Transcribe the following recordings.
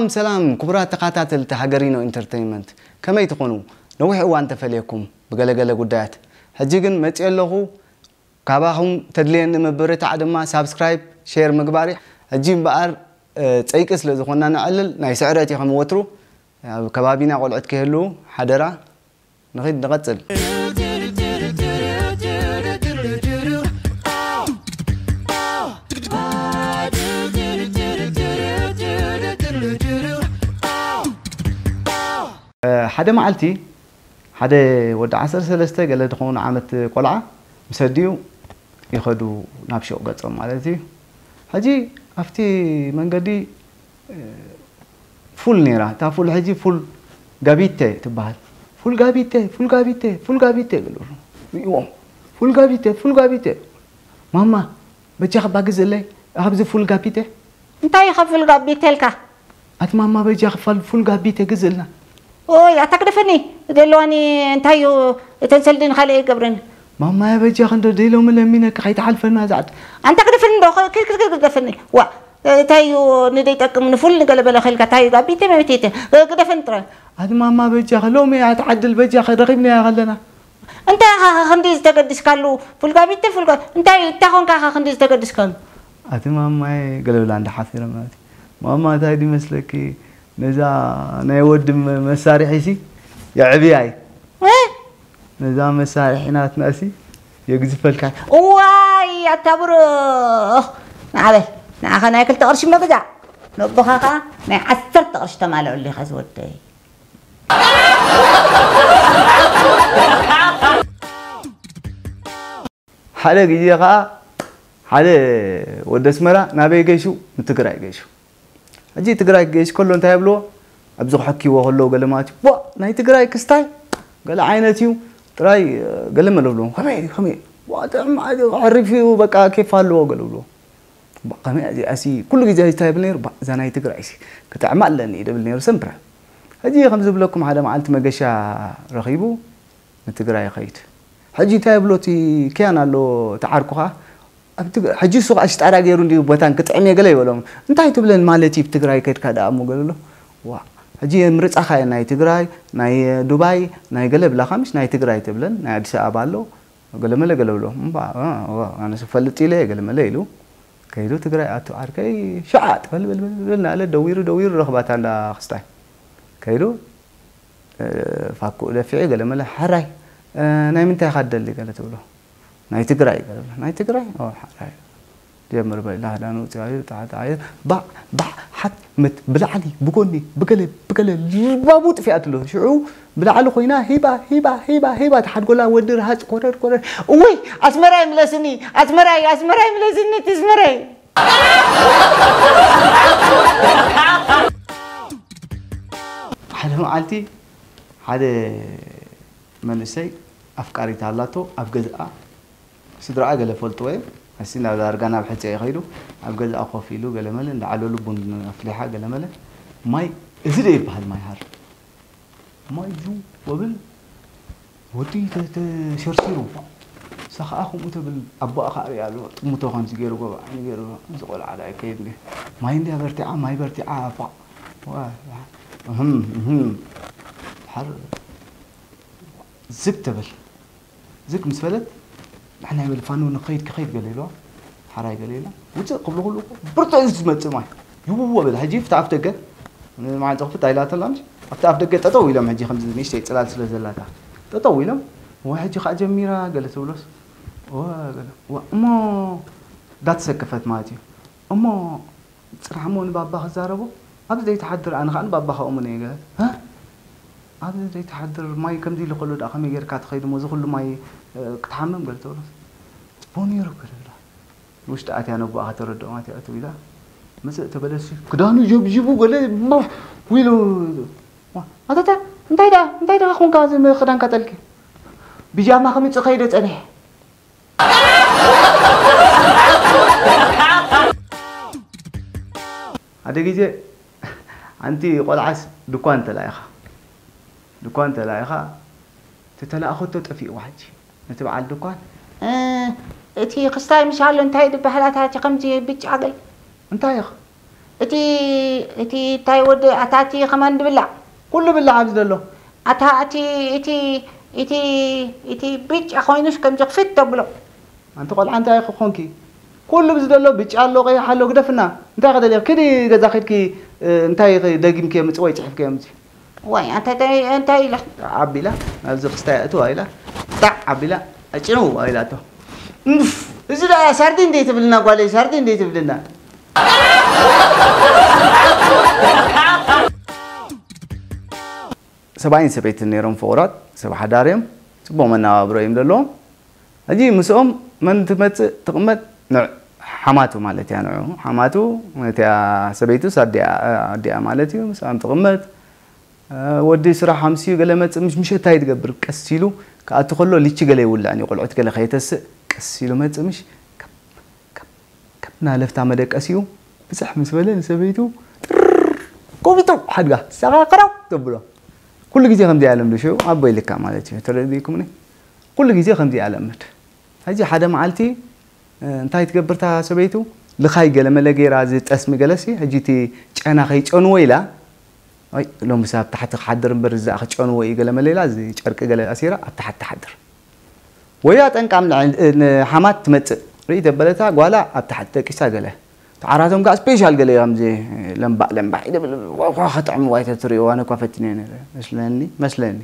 ሰላም ሰላም ክቡራት ተኻታተልቲ ሃገሪኖ ኢንተርተይንመንት፣ ከመይ ትኾኑ? ነዊሕ እዋን ተፈልየኩም ብገለገለ ጉዳያት። ሕጂ ግን መፅእ ኣለኹ። ካባኹም ተድልየኒ ምብርታዕ ድማ ሳብስክራይብ፣ ሼር ምግባር እዩ። ሕጂ እምበኣር እ፣ ፀይቂ ስለ ዝኾንና ነዕልል፣ ናይ ስዕረት እዩ ከም ወትሩ። ኣብ ከባቢና ቆልዑት ከይህልዉ ሓደራ። ንኺድ ንቐፅል። ሓደ መዓልቲ ሓደ ወዲ ዓሰርተ ሰለስተ ገለ ዝኸውን ዓመት ቆልዓ ምስ ኣዲኡ ይኸዱ ናብ ሹቕ ገጾም ማለት እዩ። ሕጂ ኣብቲ መንገዲ ፉል ነይራ። እታ ፉል ሕጂ ፉል ጋቢቴ ትበሃል። ፉል ጋቢቴ፣ ፉል ጋቢቴ፣ ፉል ጋቢቴ ይብሉ። ይዎም። ፉል ጋቢቴ፣ ፉል ጋቢቴ። ማማ በጃኺ ባግዝለይ ኣብዚ ፉል ጋቢቴ። እንታይ እዩ ፉል ጋቢቴ ኢልካ? ኣቲ ማማ በጃኺ ፋል ፉል ጋቢቴ ግዝእልና። ኦይ ኣታ ግደፈኒ። ደለዋኒ እንታይ እዩ እተን ሰልዲ ንኻልእ ይገብረኒ። ማማየ በጃኺ እንዶ ደይሎሚ ለሚነኪ ከይትሓልፈና ዛዕድ። ኣንታ ግደፈኒ እንዶ ክ- ክ- ክ- ግደፈኒ። ዋ እንታይ እዩ ንደይጠቅም ንፉል ንገለበለ ከልካ እንታይ እዩ ጋቢቴ መብቴቴ ግደፈኒ ጥራይ። ኣቲ ማማ በጃኺ ሎሚ እያ ትዓድል በጃኺ ረኺብናያ ከለና። እንታይ ኢኻ ኸ ክንዲ ዝተገድስካሉ? ፉልጋቢተ ፉልጋ እንታይ እንታይ ኾንካ ኸ ክንዲ ዝተገድስካሉ? ኣቲ ማማይ ገለ ብላ እንዳ ሓፊረ ማለት እዩ። ማማ እንታይ ድዩ መስለኪ ነዛ ናይ ወዲ መ- መሳርሒ ሲ የዕብያ እዩ። እ? ነዛ መሳርሒ ናትና ሲ የግዝፈልካ። እዋይ ኣታ ብሩኽ ንዓበል ንዓኻ ናይ ክልተ ቅርሺ መግዛእ ነቦኻ ኸዓ ናይ ዓሰርተ ቅርሺ ተማልዐሉ ኢኻ ዝወደይ። ሓደ ግዜ ኸዓ ሓደ ወዲ ኣስመራ ናበይ ገይሹ? ንትግራይ ገይሹ። ሕጂ ትግራይ ክገይሽ ከሎ እንታይ የብልዎ? ኣብዚ ክሕክይዎ ከለዉ ገለ ማለት እዩ። ቧ ናይ ትግራይ ክስታይ ገለ ዓይነት እዩ ጥራይ ገለ መለ ብልዎም። ከመይ እዩ? ከመይ እዩ? ቧ ጥዕም ዓዲ ክሕርፍ እዩ በቃ ኬፍ ኣለዎ ገለ ብልዎ። ቧ ከመይ እዚኣሲ ኩሉ ግዜ እንታይ ይብል ነይሩ? ቧ እዛ ናይ ትግራይሲ ክጥዕማ ኣለኒ እዩ ድብል ነይሩ ሰምፕረ። ሕጂ ከም ዝብለኩም ሓደ መዓልቲ መገሻ ረኺቡ ንትግራይ ይኸይድ። ሕጂ እንታይ ይብሎ እቲ ክያን ኣሎ እቲ ዓርኩ ኸዓ ኣብ ትግ- ሕጂ እሱ ኸዓ ሽጣራ ገይሩ እንዲዩ ቦታን ክጥዕም እየ ገለ ይበሎም። እንታይ ትብለን ማለት እዩ ብትግራይ ከድካ ደኣ እሞ ገለ ኣሎ። ዋ ሕጂ ምርጫኻ እየ ናይ ትግራይ ናይ ዱባይ ናይ ገለ ብላኻ ምሽ ናይ ትግራይ ትብለን ናይ ኣዲስ ኣበባ ኣሎ ገለ መለ ገለ ብሎ እምባ ዋ ኣነስ ፈልጥ ኢለ ገለ መለ ኢሉ ከይዱ ትግራይ ኣቱ ዓርከይ ሸዓ ትፈልበልበል ናለ ደዊሩ ደዊሩ ረኽባታ እንዳ ክስታይ ከይዱ ፋኩኡ ደፊዑ ገለ መለ ሓራይ ናይ ምንታይ ኢኻ ትደሊ ገለ ትብሎ ናይ ትግራይ ገለ ናይ ትግራይ ሓራይ ጀምር በላ ክዳኑ ውፅኣዩ ጣዕጣዓዩ ባዕ ባዕ ሓት ምት ብላዕሊ ብጎኒ ብገለ ብገለ ልባቡ ጥፊኣትሎ ሽዑ ብላዕሊ ኮይና ሂባ ሂባ ሂባ ሂባ ተሓድጎላ ወዲ ረሃፅ ኮረር ኮረር እወይ ኣስመራይ ምለስኒ ኣስመራይ ኣስመራይ ምለስኒ እቲ ኣስመራይ ሓደ መዓልቲ ሓደ መንእሰይ ኣፍቃሪት ኣላቶ ኣብ ገዝኣ ስድራኣ ገለ ፈልጥዎ እዮም። ሕሲ ናብ ዳርጋ ናብ ሕፀ እዩ ከይዱ ኣብ ገዝኣ ኮፍ ኢሉ ገለመለ እንዳዓለሉ ቡን ኣፍሊሓ ገለመለ ማይ እዚ ዶ ይበሃል ማይ ሃር ማይ ዩ ወብል ወዲ ተሸርሲሩ እሳ ከዓ ከምኡ ተብል ኣቦኣ ከዓ ሪኣ ኣሎ ጥሙቶ ከምዚ ገይሩ ጎብ ዓይኒ ገይሩ እዚ ቆልዓ ዳ ይከይድ እንዲ ማይ እንዲያ በርቲዓ ማይ በርቲዓ ኣባ ድሓር ዝግ ተበል ዝግ ምስ በለት ንሕና ይበል ፋኑ ንኸይድ ክኸይድ ገለ ኢልዋ ሓራይ ገለ ኢላ ውፅእ ክብሉ ክብሉ ብርትዕ እዩ ዝመፅእ ማይ ይውዎ በለ ሕጂ ፍቲ ኣፍ ደገ መዓንፀ ክፍት ኣይላተላ ምሽ ኣብቲ ኣፍ ደገ ጠጠው ኢሎም ሕጂ ከምዚ ንእሽተይ ፅላል ስለ ዘላታ ጠጠው ኢሎም እዋ ሕጂ ከዓ ጀሚራ ገለ ትብሎስ እዋ ገለ እዋ እሞ ዳተሰከፈት ማለት እዩ እሞ ፅናሕ እሞ ንባባ ክዛረቦ ኣብዚ ዘይትሓድር ኣነ ከዓ ንባባ ከእሙን እየ ገለት እ ኣብዚ ዘይትሓድር ማይ ከምዚ ኢሉ ከሎ ደኣ ከመይ ጌርካ ትኸይድ እሞ እዚ ኩሉ ማይ እ፣ ክትሓምም ገለ ተብሎ ጽቡቕ ነይሩ ገለ ብላ ንውሽጢ ኣትያ ነቦኣ ከተረድኦም ኣትያ እትው ኢላ ምፅእ ተበለሲ ክዳኑ ጀብጂቡ ገለ ማፍ ኢሉ ኣተተ እንታይ ደኣ እንታይ ደኣ ኮንካ እዚ ክዳንካ ጠልቂ ቢጃማ ከምፅእ ከይደ ፀኒሐ ሓደ ግዜ ሓንቲ ቆልዓስ ድኳን ተላኢኻ ድኳን ተላኢኻ ተተላእኸቶ ጠፊእዋ ሕጂ ነቲ በዓል ድኳን እቲ ክስታይ ምሻሎ እንታይ ድበሃላታ እቲ ከምዚ ብጫ ገል እንታይ ኢኻ እቲ እቲ እንታይ ወዲ ኣታ እቲ ከማን ድብላዕ ኩሉ ብላዕ ኣብዚ ዘሎ ኣታ እቲ እቲ እቲ እቲ ብጫ ኮይኑስ ከምዚ ክፍት ተብሎ። ኣንቲ ቆልዓ እንታይ ክኾንኪ? ኩሉ ብዚ ዘሎ ብጫ ኣሎ፣ ቀይሕ ኣሎ፣ ግደፍና። እንታይ ከደልየ? ክዲ ገዛ ኺድኪ እንታይ ደጊምኪ የምጽ ወይ ጽሕፍኪ የምጽ? ዋይ ኣንታ እንታይ እንታይ ኢላ? ዓቢላ ናብዚ ክስታይ ኣእትዋ ኢላ። ጣዕ ዓቢላ ኣጭንው ኢላቶ። እፍ፣ እዚ ደኣ ሳርዲን ደይ ትብልና ጓለይ፣ ሳርዲን ደይ ትብልና። ሰብኣይን ሰበይትን ነይሮም ፍቑራት፣ ሰብ ሓዳር እዮም። ጽቡቕ መነባብሮ እዮም ዘለዎም። ሕጂ ምስኦም መን ትመጽእ ትቕመጥ? ንዕ ሓማቱ ማለት እያ። ንዑ ሓማቱ፣ እቲኣ ሰበይቱስ ኣዲኣ፣ ኣዲኣ ማለት እዩ። ምስኦም ትቕመጥ። ወዲ ስራሕ ኣምስዩ ገለ መጽእ፣ ምሽ ምሸት እንታይ ትገብር? ቀስ ኢሉ ክኣቱ ከሎ ሊቺ ገለ ይውልዕን እዩ። ቆልዑት ገለ ከየተስእ ቀስ ኢሉ መጽእ፣ ምሽ ከብ ከብ ከብ እናለፍታ መደቀሲኡ ብጽሕ ምስ በለ ንሰበይቱ ጥር ጎቢጡ ሓድጋ ሰቓቕራው ተብሎ። ኩሉ ግዜ ከምዚ ኣለምዱ ሽዑ ኣቦይ ልካ ማለት እዩ። ተረዲእኩምኒ? ኩሉ ግዜ ከምዚ ኣለምድ። ሕጂ ሓደ መዓልቲ እንታይ ትገብር እታ ሰበይቱ? ልኻይ ገለመለ ገይራ፣ እዚ ጠስሚ ገለሲ፣ ሕጂ እቲ ጨና ከይጨንዎ ኢላ፣ ኣይ፣ ሎምስ ኣብ ታሕቲ ክሓድር እምበር፣ እዛ ክጨንዎ እዩ ገለመለ ኢላ፣ እዚ ጨርቂ ገለ ኣሲራ ኣብ ታሕቲ ትሓድር። ወያ ጠንቃም ንዕ-፣ ንሓማት ትመጽእ። ርኢ ተበለታ ጓላ ኣብ ታሕቲ ደቂሳ ገለ። እቲ ዓራቶም ከኣ ስፔሻል ገለ እዩ፣ ከምዚ ለምባዕ ለምባዕ ኢለ ብል፣ ዋ፣ ዋ፣ ከጥዕምዋ ኣይተትርእይዋ፣ ኣነ እኳ ፈቲነ ነይረ፣ መስለኒ፣ መስለኒ።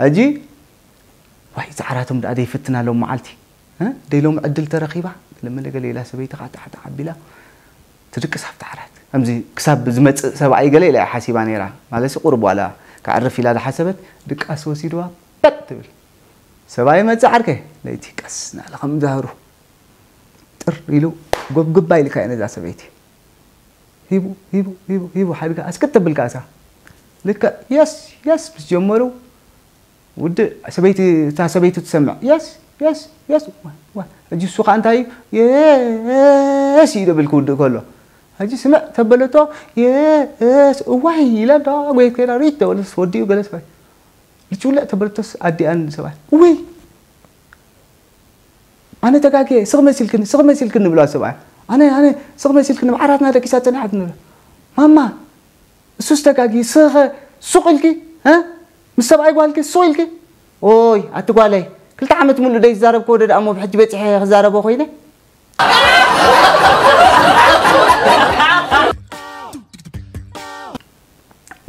ሕጂ፣ ዋይ፣ እዚ ዓራቶም ደኣ ደይፍትና ሎም መዓልቲ። እ? ደይ ሎም ዕድል ተረኺባ፣ ገለ መለ ገለ ኢላ ሰበይቲ ኸዓ ተሓተ ዓቢላ ትድቅስ ኣብቲ ዓራት። ከምዚ ክሳብ ዝመጽእ ሰብኣይ ገለ ኢላ እያ ሓሲባ ነይራ። ማለትሲ ቁሩብ ዋላ ከዕርፍ ኢላ ዝሓሰበት ድቃስ ወሲድዋ በጥ ትብል። ሰብኣይ መጽእ ዓርከይ፣ ለይቲ ቀስ እናበለ ከም ዛህሩ ጥር ኢሉ ጎብግባ ኢልካ እየ ነዛ ሰበይቲ። ሂቡ፣ ሂቡ፣ ሂቡ፣ ሂቡ ሓድጋ ኣስክት ተብል ከኣሳ። ልክዕ የስ፣ የስ ምስ ጀመሩ ውድእ ሰበይቲ፣ እታ ሰበይቱ ትሰምዕ። የስ፣ የስ፣ የስ። ዋ፣ ዋ። ሕጂ እሱ ኸዓ እንታይ እዩ? የስ እዩ ደብል ክውድእ ከሎ። ሕጂ ስምዕ ተበለቶ፣ የስ፣ እዋይ ኢላ እንዳ ጎየት ከይዳ ሪት ተበለስ ወዲኡ ገለስ ባይ። ልጭውልዕ ተበለቶስ ኣዲኣን ሰብኣይ። እውይ! ኣነ ተጋግየ፣ ስቕ መሲልክኒ፣ ስቕ መሲልክኒ ንብላ ሰብኣይ። ኣነ፣ ኣነ፣ ስቕ መሲልክኒ፣ ብዓራትና ደቂሳ ጸኒሓት ንብላ። ማማ፣ እሱስ ተጋጊ፣ ስኸ ሱቕ ኢልኪ፣ እ? ምስ ሰብኣይ ጓልኪ ሱቕ ኢልኪ? ኦይ፣ ኣቲ ጓለይ፣ ክልተ ዓመት ሙሉእ ደይ ዝዛረብክ ወደ ደኣ እሞ ብሕጂ በጺሐ ክዛረቦ ኮይነ?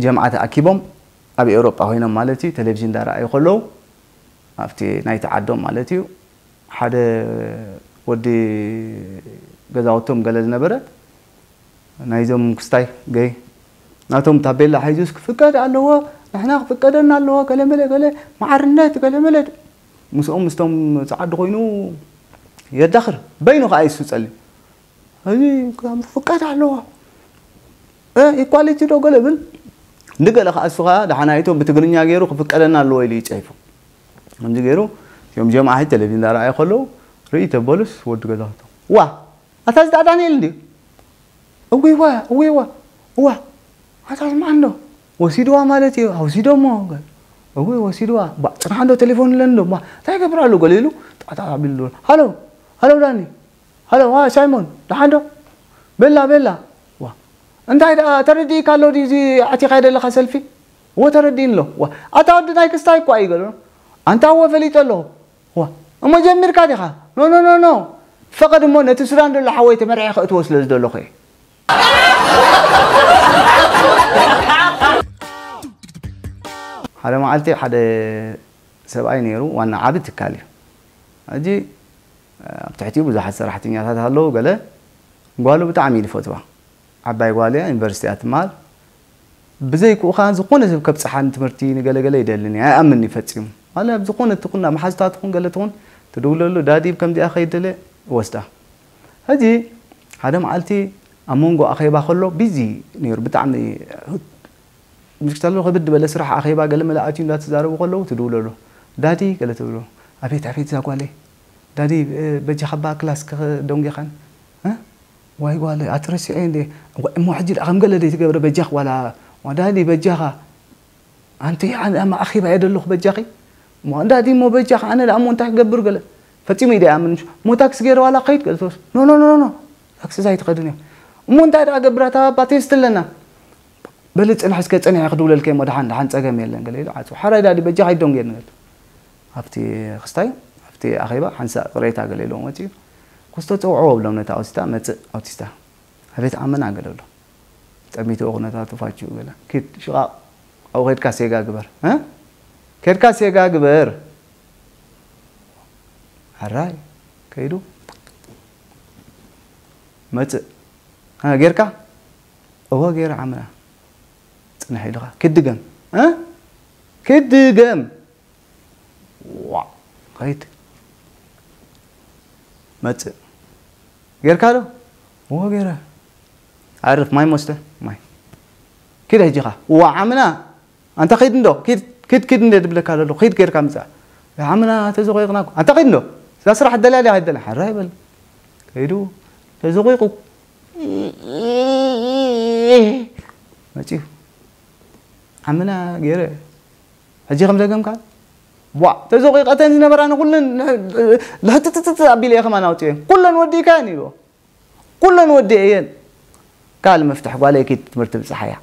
ጀምዓ ተኣኪቦም ኣብ ኤውሮጳ ኮይኖም ማለት እዩ፣ ቴሌቪዥን እንዳረኣዩ ከለዉ፣ ኣብቲ ናይቲ ዓዶም ማለት እዩ፣ ሓደ ወዲ ገዛውቶም ገለ ዝነበረ ናይዞም ክስታይ ገይ ናቶም ታቤላ ሒዙስ ክፍቀድ ኣለዎ፣ ንሕና ክፍቀደና ኣለዎ፣ ገለመለ ገለ መዓርነት ገለመለ ምስኦም ምስቶም ጸዓዱ ኮይኑ የዳኽር። በይኑ ከኣ ይሱ ጸልዩ። እዚ ከም ክፍቀድ ኣለዎ። እ፣ ኢኳሊቲ ዶ ገለ ብል? ንገለ ከኣ እሱ ከኣ ደሓናይቶ ብትግርኛ ገይሩ ክፍቀደና ኣለዎ ኢሉ ይጸይፉ። ከምዚ ገይሩ እቲኦም ጀምዓ ቴሌቪዥን እንዳረኣዩ ከለዉ ርኢ ተበሉስ ወዲ ገዛውቶም። ዋ! ኣታ እዚ ደኣ ዳንኤል እንድዩ? እዊዋ፣ እዊዋ፣ እዋ። ኣታ ስምዓ እንዶ። ወሲድዋ ማለት እዩ። ኣውሲዶሞ። እዊ ወሲድዋ። ባ፣ ጽንሓ እንዶ ቴሌፎን ኢለን እንዶ። ባ፣ እንታይ ይገብር ኣሎ? ገለ ኢሉ ጣጣ ኣቢሉ። ሃሎ፣ ሃሎ ዳኒ። ሃሎ፣ ዋ፣ ሳይሞን፣ ደሓን ዶ? ቤላ፣ ቤላ። ዋ፣ እንታይ ደኣ ተረዲእካ ኣሎ ድዩ እዚ ኣቲኻዮ ዘለኻ ሰልፊ? እዎ ተረዲእኒ ኣሎ። ዋ፣ ኣታ ወዲ ናይ ክስታይ እኳ እዩ ገለ። ኣንታ እዎ ፈሊጠ ኣለኹ። ዋ፣ እሞ ጀሚርካ ዲኻ? ኖ፣ ኖ፣ ኖ፣ ኖ። ፈቐድ እሞ ነቲ ሱዳን ዘሎ ሓወይ ተመርዒ ከእትዎ ስለ ዝደለኹ እየ። ሓደ መዓልቲ ሓደ ሰብኣይ ነይሩ፣ ዋና ዓቢ ትካል እዩ። ሕጂ ኣብ ትሕቲኡ ብዙሓት ሰራሕተኛታት ኣለዉ። ገለ ጓሉ ብጣዕሚ እዩ ዝፈትዋ። ዓባይ ጓል እያ፣ ዩኒቨርሲቲ እያ ትመሃር። ብዘይክኡ ኸኣ ዝኾነ ሰብ ከብጽሓ ንትምህርቲ ንገለገለ ይደልን እዩ፣ ኣይኣምን እዩ ፈጺሙ። ማለት ኣብ ዝኾነ ትኹን፣ ኣብ መሓዙታ ትኹን፣ ገለ ትኹን፣ ትድውለሉ፣ ዳዲ ብከምዚኣ ከይደለ ወስዳ። ሕጂ ሓደ መዓልቲ ኣብ መንጎ ኣኼባ ከሎ ቢዚ ነይሩ፣ ብጣዕሚ ምሽ ክሳብ ከብድ ዝበለ ስራሕ ኣኼባ ገለ መለ ኣትዩ እንዳተዛረቡ ከለዉ ትድውለሉ። ዳዲ ገለ ትብሎ። ኣቤት፣ ኣቤት፣ እዛ ጓለይ። ዳዲ፣ እ፣ በጃኻ ባ ክላስ ክኽ-፣ ደንጒኻን? እ? ዋይ ጓለይ፣ ኣትረሲዐ እንዴ? እሞ ሕጂ ደኣ ከም ገለ ደይ ትገብረ በጃኽ ዋላ? ዋ ዳዲ፣ በጃኻ። ኣንቲ ኣነ ኣብ ኣኼባ እየ ደለኹ በጃኺ። እሞ ዳዲ፣ እሞ በጃኻ፣ ኣነ ደኣ እሞ እንታይ ክገብር ገለ? ፈጺሙ እዩ ደኣ ኣምን። እሞ ታክሲ ገይረ ዋላ ክኸይድ ገለ ትወስ-፣ ኖ፣ ኖ፣ ኖ፣ ኖ፣ ኖ። ታክሲ እዛ ኣይትኸድን እያ። እሞ እንታይ ደኣ ገብራታ ኣባ ቴስት ኣለና? በሊ ጽንሕ እስከ ጸኒሐ ክድውለልከ እሞ ደሓን ደሓን ጸገም የለን ገለ ኢሉ ዓጽው። ሓራይ ዳዲ በጃኻ ኣይዶን ጌርኒ ገለ። ኣብቲ ክስታይ ኣብቲ ኣኼባ ሓንሳእ ቅሬታ ገለ ኢልዎ መጺኡ። ኩስቶ ጸውዕዎ ብሎም ነታ ኣውቲስታ መጽእ ኣውቲስታ። ኣቤት ዓመና ገለ ብሎ። ጠሚትዎ ኩነታቱ ፋችኡ ገለ። ኪድ ሽቓቕ ኣብኡ ኬድካ ሴጋ ግበር። እ? ኬድካ ሴጋ ግበር። ሓራይ ከይዱ መጽእ። እ፣ ጌርካ? እወ ጌረ ዓምና። ጽንሕ ኢልኻ። ኪድ ድገም። እ? ኪድ ድገም። ዋ፣ ኸይድ። መጽእ። ጌርካ ዶ? እወ ጌረ። ዓርፍ፣ ማይ መስተ፣ ማይ። ኪድ ሕጂኻ። ዋ፣ ዓምና። ኣንታ ኸይድ እንዶ፣ ኪድ፣ ኪድ፣ ኪድ እንደ ድብለካ ዘሎ፣ ኸይድ ጌርካ ምጻእ። ዓምና ተዘቆይቕና እኮ። ኣንታ ኸይድ እንዶ። እዛ ስራሕ ደልያ ድያ ኣይደልን? ሓራ ይበል። ከይዱ ተዘቆይቑ። መጺኡ። ዓምና ጌረ። ሕጂ ከም ደገምካ? ቧ፣ ተዘቆይቐተን ዝነበራ ንኹለን ልሕጥጥጥጥ ኣቢለ እየ ከማን ኣውፅኤን። ኩለን ወዲእካየን ኢልዎ። ኩለን ወዲኤየን። ካልእ መፍትሕ ጓለይ ኪድ ትምህርቲ ብፅሓያ።